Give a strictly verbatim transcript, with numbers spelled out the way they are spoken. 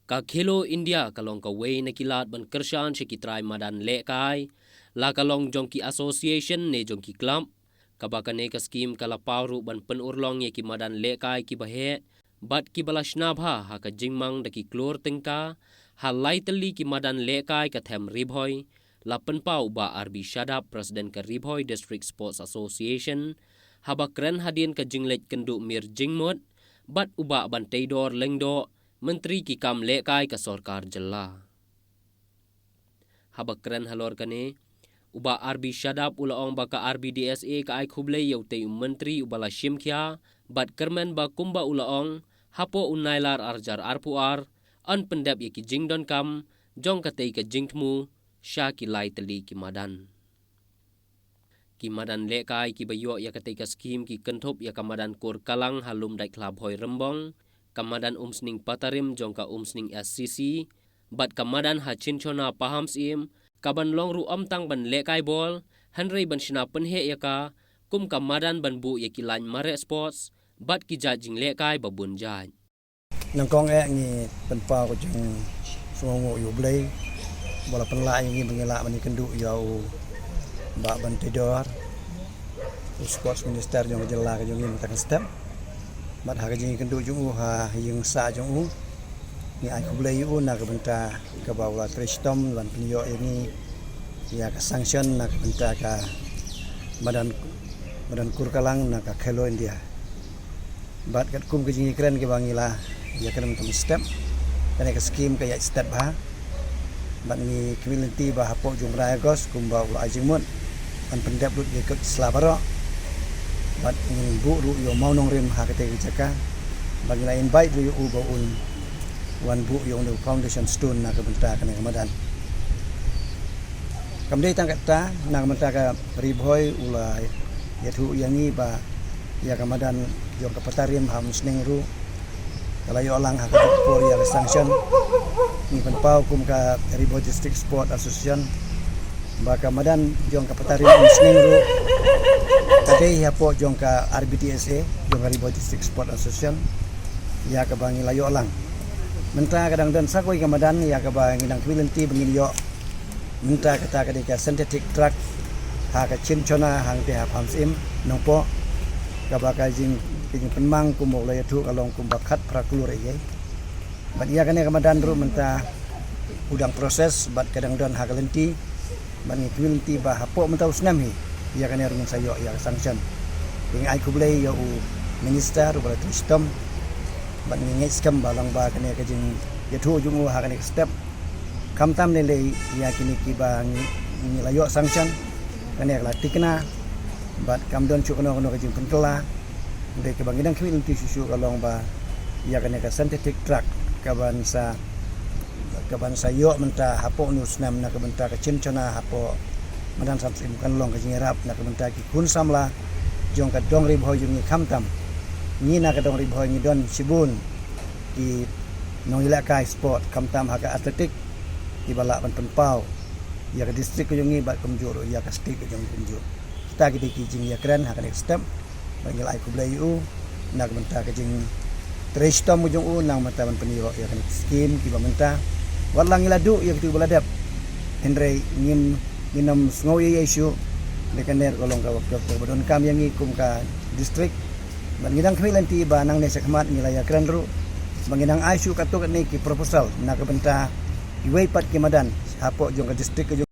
Ka Khelo India ka long kawei na ki lad ban kyrshan sha ki trai madan lehkai, la ka long jong ki association ne jong ki club, kaba kane ka skhim ka la paw ruh ban pynurlong ïa ki madan lehkai kiba heh bad kiba la shna bha ha ka jingmang da ki klur tyngka ha lai tylli ki madan lehkai ka them Ri Bhoi, la pynpaw u Bah R B Shadap, President ka Ri Bhoi District Sports Association, haba kren hadien ka jingleit kynduh mir jingmut bad u Bah Banteidor Lyngdoh, Myntri ki kam lehkai ka sorkar jylla. Haba kren halor kane, u Bah R B Shadap u la ong ba ka R B D S A ka ai khublei ïa utei u Myntri uba la shim khia bad kyrmen ba kumba u la ong, hapoh u Nailar ar hajar arphew ar yn pyndep ïa ki jingdonkam jong katei ka jingthmu sha ki lai tylli ki madan. Ki madan lehkai kiba ïoh ïa katei ka skhim ki kynthup ïa ka madan Kurkalang ha Lumdaitkhla Bhoirymbong, ka madan Umsning Patarim jong ka Umsning S C C, bad ka madan ha Chinchona Pahamsyiem, kaban long ruh ym tang ban lehkai bol, hynrei ban shna pynheh ïa ka kum ka madan ban buh ïa ki lain mareh sports bad ki jait jinglehkai ba bun jait. Nyngkong eh ngi pynpaw ka jingsngewnguh ïa U Blei ba la pynlah ïa ngi ba ngi lah ban ïakynduh ïa u Bah Banteidor, u Sports Minister jong ka jylla ka jong ngi mynta ka step. Bad ha ka jingïakynduh jong u ha ïing sah jong u, ngi ai khublei ïa u na ka bynta kaba u la trei shitom ban pynïoh ïa ngi ïa ka sanction na ka bynta ka madan, madan Kurkalang na ka Khelo India. Bad katkum ka jingïakren kaba ngi la ïakren mynta mynstep, kane ka skhim ka ïaid stet bha. Bad ngi khmih lynti ba hapoh jong u bnai August kumba u la ai jingmut, ban pyndep lut ïa ka sla baroh. Bad ngin buh ruh ïa u mawnongrim ha katei ka jaka. Bad ngi la invite ruh ïa u ba un wan buh ïa une u foundation stone na ka bynta kane ka madan. Kam dei tang katta, na ka bynta ka Ri Bhoi u la ïathuh ïa ngi ba ïa ka madan jong ka Patarim ha Umsning ruh ka la ïoh lang ha ka por ïa ka sanction. Ngi pynpaw kum ka Ri Bhoi District Sport Association ba ka madan jong ka Patarim Umsning ruh ka dei hapoh jong ka R B D S A, jong ka Ri Bhoi District Sport Association, ïa kaba ngi la ïoh lang. Mynta ka dang don sa kawei ka madan ïa kaba ngi dang khmih lynti ba ngin ïoh. Mynta kata ka dei ka synthetic track ha ka Chinchona hangtei ha Pahamsyiem, Nongpoh, kaba ka jing, ka jingpynmang kumba u la ïathuh ka long kumba khatphra klur eiei. Bad ïa kane ka madan ruh mynta u dang process bad ka dang don ha ka lynti. Bad ngi khmih lynti ba hapoh mynta u snem hi ïa kane ruh ngin sa ïoh ïa ka sanction. Ngi ai khublei ïa u minister uba la trei shitom. Bad ngi ngeit skhem ba long ba kane ka jingïathuh jong u ha kane ka step, khamtam lei lei ïa kine kiba ngi, ngi la ïoh sanction, kane ka la thikna. Bad kam don shuh kano kano ka jingpynkylla. Dei kaba ngi dang khmih lynti shuh shuh ka long ba ïa kane ka synthetic track kaban sa, kaban sa ïoh mynta hapoh une u snem na ka bynta ka Chinchona hapoh madan Pahamsyiem kan long ka jingïarap na ka bynta ki khun samla jong ka dong Ri Bhoi jong ngi, khamtam ngi na ka dong Ri Bhoi ngi don shibun ki nongïalehkai sport, khamtam ha ka athletic, kiba lah ban pynpaw ïa ka district ka jong ngi bad kumjuh ruh ïa ka state ka jong ngi kumjuh. Kita ki dei ki jingïakren ha kane ka step. Bad ngi la ai khublei ïa u na ka bynta ka jingtrei shitom ka jong u na ka bynta ban pynïoh ïa kane ka skhim kiba mynta. Wat la ngi la duh ïa kito ba la dep, hynrei ngim, ngin ym sngew ïa ïa shuh. Dei kane ka long kaba, kaba donkam ïa ngi kum ka district. Bad ngi dang khmih lynti ba nangne shakhmat ngi la ïakren ruh ba ngi dang ai shuh katto katne ki proposal na ka bynta kiwei pat ki madan hapoh jong ka district ka jong